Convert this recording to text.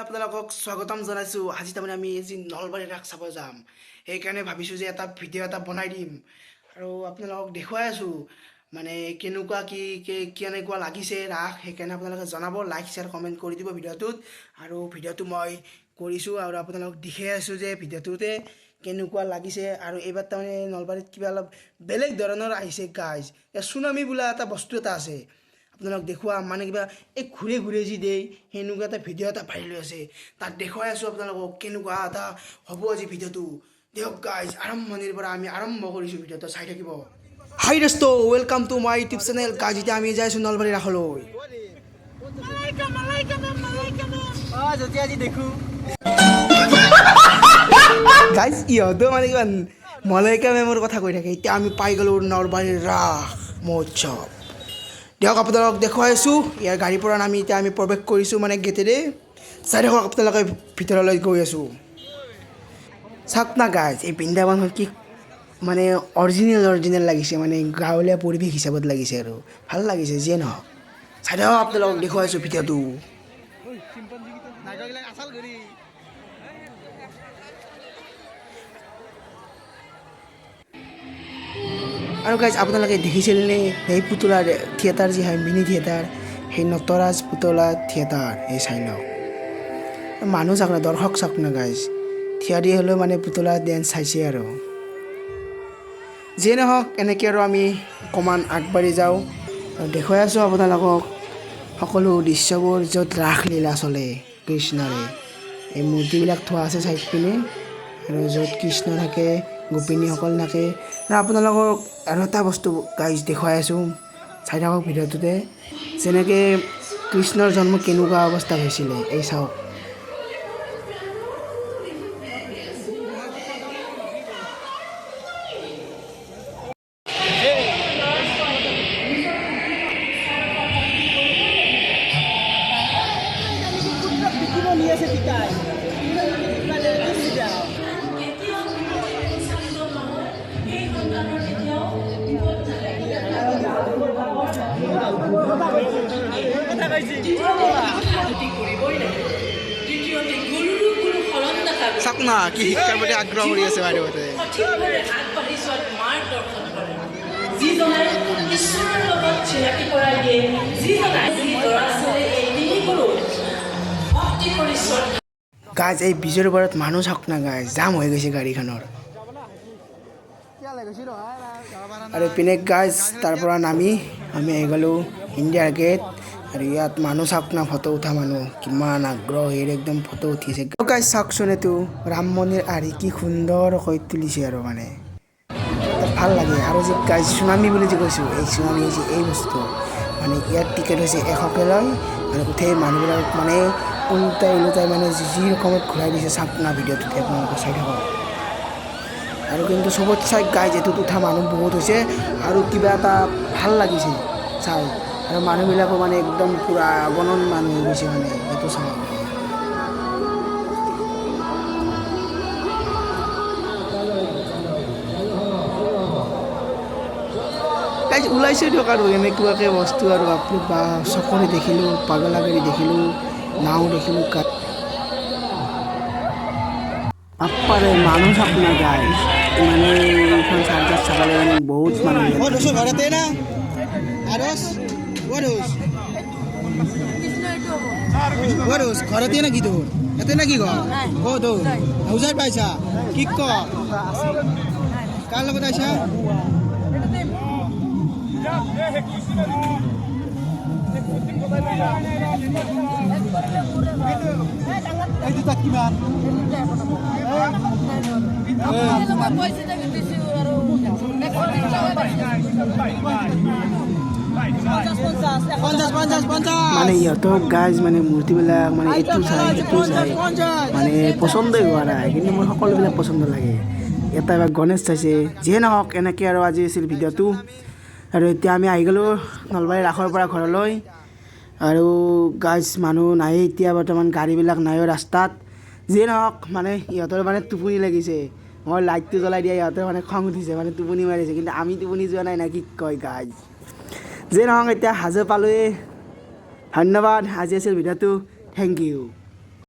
আপোনালোকক স্বাগতম জনাইছোঁ। আজি তাৰমানে আমি আজি নলবাৰী ৰাস চাব যাম, সেইকাৰণে ভাবিছোঁ যে এটা ভিডিঅ' এটা বনাই দিম আৰু আপোনালোকক দেখুৱাই আছোঁ মানে কেনেকুৱা কি কেনেকুৱা লাগিছে ৰাস। সেইকাৰণে আপোনালোকে জনাব, লাইক শ্বেয়াৰ কমেণ্ট কৰি দিব ভিডিঅ'টোত। আৰু ভিডিঅ'টো মই কৰিছোঁ আৰু আপোনালোকক দেখাই আছোঁ যে ভিডিঅ'টোতে কেনেকুৱা লাগিছে। আৰু এইবাৰ তাৰমানে নলবাৰীত কিবা অলপ বেলেগ ধৰণৰ আহিছে গাইজ। চুনামী বোলা এটা বস্তু এটা আছে, আপোনালোক দেখুৱাম। মানে কিবা এই ঘূৰে ঘূৰে যি দিয়ে সেনেকুৱা এটা ভিডিঅ' এটা ভাইৰেল হৈ আছে, তাত দেখুৱাই আছোঁ আপোনালোকক কেনেকুৱা এটা হ'ব আজি ভিডিঅ'টো। দিয়ক গাইজ, আৰম্ভণিৰ পৰা আমি আৰম্ভ কৰিছোঁ, ভিডিঅ'টো চাই থাকিব। হাই দোস্ত, welcome to my YouTube channel. Guys, এতিয়া আমি যাই আছোঁ নলবাৰী ৰাসলৈ। যদি আজি দেখো। গাইজ, ইহঁতেও মানে কিবা মলাইকা মেমৰ কথা কৈ থাকে। এতিয়া আমি পাই গ'লোঁ নলবাৰীৰ ৰাস মহোৎসৱ। দিয়ক, আপোনালোকক দেখুৱাই আছোঁ। ইয়াৰ গাড়ীৰ পৰা নামি এতিয়া আমি প্ৰৱেশ কৰিছোঁ মানে গেটেৰে। চাই থাকক আপোনালোকে, ভিতৰলৈ গৈ আছোঁ। চাওক না গাইজ, এই বৃন্দাবনখন কি মানে অৰিজিনেল অৰিজিনেল লাগিছে, মানে গাঁৱলীয়া পৰিৱেশ হিচাপত লাগিছে আৰু ভাল লাগিছে। যিয়ে নহওক, চাই থাকক, আপোনালোকক দেখুৱাইছোঁ ভিডিঅ'টো। আচাল কৰি। আৰু গাইজ, আপোনালোকে দেখিছিল নে সেই পুতলা থিয়েটাৰ যি হয়, মিনি থিয়েটাৰ, সেই নটৰাজ পুতলা থিয়েটাৰ, এই চাই লওক। মানুহ চাওক না, দৰ্শক চাওক না গাইজ, থিয় দি হ'লেও মানে পুতলা ডেন্স চাইছে। আৰু যিয়ে নহওক, এনেকৈ আৰু আমি অকণমান আগবাঢ়ি যাওঁ আৰু দেখুৱাই আছোঁ আপোনালোকক সকলো দৃশ্যবোৰ য'ত ৰাসলীলা চলে কৃষ্ণৰে। এই মূৰ্তিবিলাক থোৱা আছে চাইড পিনে আৰু য'ত কৃষ্ণ থাকে, গোপিনীসকল থাকে। আৰু আপোনালোকক আৰু এটা বস্তু গাইজ দেখুৱাই আছোঁ, চাই থাকক ভিডিঅ'টোতে, যেনেকৈ কৃষ্ণৰ জন্ম কেনেকুৱা অৱস্থাত হৈছিলে, এই চাওক। বিকিব নি আছে পিতাই। কেতিয়াও পৰিচালিত নহয়, সেই সন্তানৰ কেতিয়াও বিপদ নালাগে। দ্বিতীয়তে সাধুতি কৰিবই লাগিব। তৃতীয়তে গুৰুৰো গুৰু শৰণ নাথাকে। চাওক না, কি শিক্ষাৰ প্ৰতি আগ্ৰহ কৰি আছে বাইদেউহঁতে। সঠিকভাৱে আগবাঢ়ি যোৱাত মাৰ্গদৰ্শন কৰে, যিজনাই ঈশ্বৰৰ লগত চিনাকি কৰাই দিয়ে, যিজনাই যি ল'ৰা ছোৱালীয়ে এই তিনি গুৰু ভক্তি কৰি শ্ৰদ্ধা গাইজ, এই ব্ৰিজৰ ওপৰত মানুহ চাওক না গাইজ, জাম হৈ গৈছে গাড়ীখনৰ। আৰু ইপিনে গাইজ, তাৰ পৰা নামি আমি আহি গ'লোঁ ইণ্ডিয়াৰ গেট। আৰু ইয়াত মানুহ চাওক না, ফটো উঠা মানুহ কিমান আগ্ৰহেৰে একদম ফটো উঠিছে। গাইজ চাওকচোন, এইটো ৰাম মন্দিৰ আৰ্হি কি সুন্দৰকৈ তুলিছে আৰু মানে তাত ভাল লাগে। আৰু যে গাইজ চুনামী বুলি যে কৈছোঁ, এই চুনামী হৈছে এই বস্তুটো। মানে ইয়াত টিকেট হৈছে 100কে লয় আৰু উঠে মানুহবিলাক মানে ওলোটাই ওলোটাই মানে যি ৰকমত ঘূৰাই দিছে। চাওক না ভিডিঅ'টোতে, আপোনালোকে চাই থাকক। আৰু কিন্তু চবত চাই গাইজ, এইটোত উঠা মানুহ বহুত হৈছে আৰু কিবা এটা ভাল লাগিছে চাই। আৰু মানুহবিলাকো মানে একদম পূৰা অগণন মানুহ হৈ গৈছে মানে এইটো চাব। গাইজ, ওলাইছে দিয়ক। আৰু এনেকুৱাকৈ বস্তু আৰু বাপৰে বাপ, চকৰি দেখিলোঁ, পাগলা গাড়ী দেখিলোঁ, নাও দেখিলোঁ। বাপ্পাৰে, মানুহ চাওক না গাইজ, মানে এইখন চাৰ্কাছ চাবলৈ মানে বহুত মানুহ ইয়াত। ঘৰতে না আৰস ওৱাৰস ঘৰতে নাকি তোৰ? ইয়াতে নাকি ঘৰ? ক তোৰ হাউজাই পাইছা কি ক? কাৰ লগত আইছা? এই দুটাত কিমান? 50 50 50। মানে ইহঁতক গাইজ, মানে মূৰ্তিবিলাক মানে এইটো চাই সেইটো চাই মানে পচন্দই হোৱা নাই, কিন্তু মোৰ সকলোবিলাক পচন্দ লাগে। এটা এবাৰ গণেশ চাইছে। যিয়ে নহওক, এনেকৈ আৰু আজি আছিল ভিডিঅ'টো। আৰু এতিয়া আমি আহি গ'লোঁ নলবাৰী ৰাসৰ পৰা ঘৰলৈ। আৰু গাইজ, মানুহ নায়েই এতিয়া বৰ্তমান, গাড়ীবিলাক নাইও ৰাস্তাত। যিয়ে নহওক, মানে ইহঁতৰ মানে টোপনি লাগিছে। মই লাইটটো জ্বলাই দিয়া ইহঁতৰ মানে খং উঠিছে, মানে টোপনি মাৰিছে, কিন্তু আমি টোপনি যোৱা নাই না কি কয় গাইজ। যিয়ে নহওক, এতিয়া হাজো পালোঁৱেই। ধন্যবাদ, আজি আছিল ভিডিঅ'টো। Thank you.